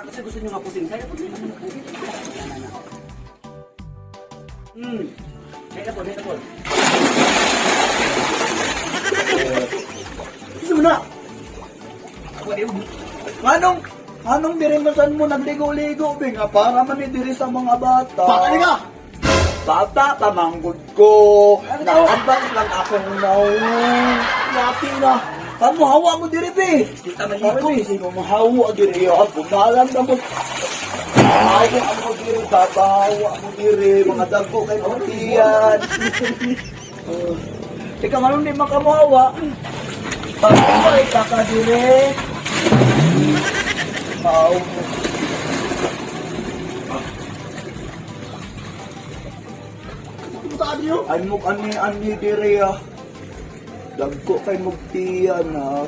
Kasi gusto nyo ngapusin. Kaya po, kaya po. Kaya po, kaya po. Gusto mo na. Nganong nganong diri masan mo nagligo-ligo be nga para man ni diri sa mga bata. Bata ni ka! Bata pa manggod ko. Naabang lang akong naong. Lapi na. Kamo hawa mo diri be. Di ta maligo. Para be sino mahawa diri ah bunalan na mo. Hawa mo diri babawa mo diri mga dagko kay putian. Oh. Ikaw nganong di makamuhawa? Pagkuhay ka ka dire. Mau. Puta niyo. Ay mo ani ani dire ah. Dagko kay mugtiyan ah.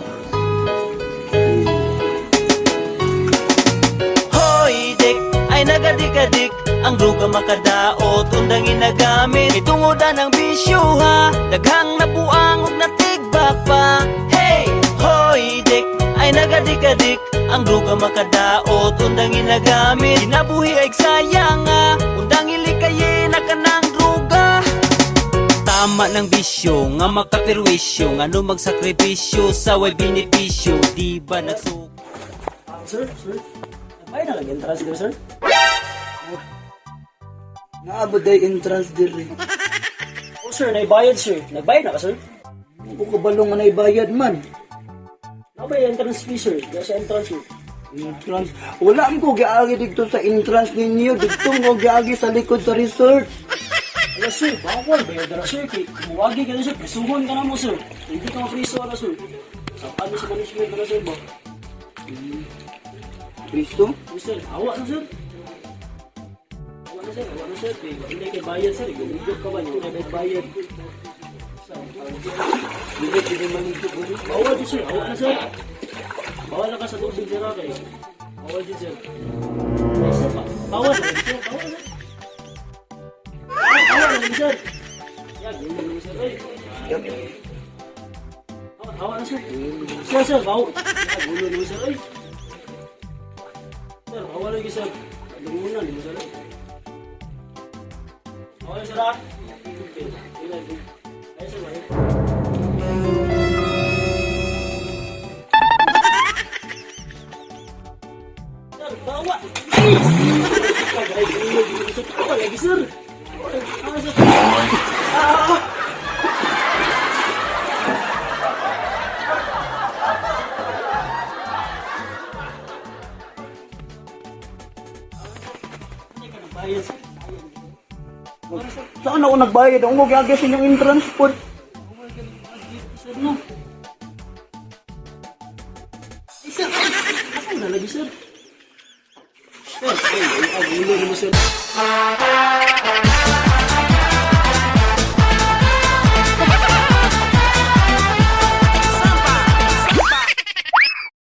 Hoy dek, ay nagadikadik. Ang druga makadaot, undang ginagamit. Itungodan ang bisyo ha, daghang nabuang ug natigbak pa. Hey, hoy dek, ay nagadikadik. Ang druga makadaot, undang ginagamit. Kinabuhi ay sayang nga, undang ilikayin na kanang druga. Tama ng bisyo, nga makapirwisyo. Nga no magsakripisyo, sa way benepisyo. Di ba nagsuk... Sir, sir. Nagbayad na lang entrance diri, sir. Naabot day entrance dire. Oh, sir, naibayad, sir. Nagbayad na ka, sir? Ako kabalo nga naibayad man. Nabay entrance fee, sir. Diya sa entrance, sir. Entrance. Wala ko giagi dito sa entrance ninyo. Dito ko giagi sa likod sa resort. Ala, sir, bawal. Bayad na, sir. Kay, muwagi ka na, sir. Prisuhon ka na mo, sir. Hindi ka mapriso na, sir. Sa paano sa management ka na, sir, ba? Kristo? Oh, sir, awa na, sir. Awa na, sir. Awa na, sir. Kay, hindi kay bayad, sir. Gumigop ka ba? Hindi kay bayad. Dili dili manigod. Bawal din, sir. Awa na, sir. Bawal na ka sa tubig, sir, ah, kay. Bawal din, sir. Ay, sir, bawal na, sir. Bawal na. Bawal na, sir. Yan, yun, yun, sir. Ay. Awa na, sir. Sir, sir, bawal. Yan, gulo naman, sir. Ay. Sir, bawal lagi, sir. Lungunan, di ba, sir? Bawal, sir, ah. Okay. Ay, sir, ay. Sir, bawa! Ay! Ay, gulo, gulo, sir. Bawal lagi, sir. Bawal, sir. Ah! Hindi ka nagbayad, sir. Saan ako nagbayad? Ako ko giagi sa inyong entrance po. Bawal ka nagbayad, sir, no? Ay, sir! Ako na lagi, sir. Sir, ay, ay, ay, gulo naman, sir.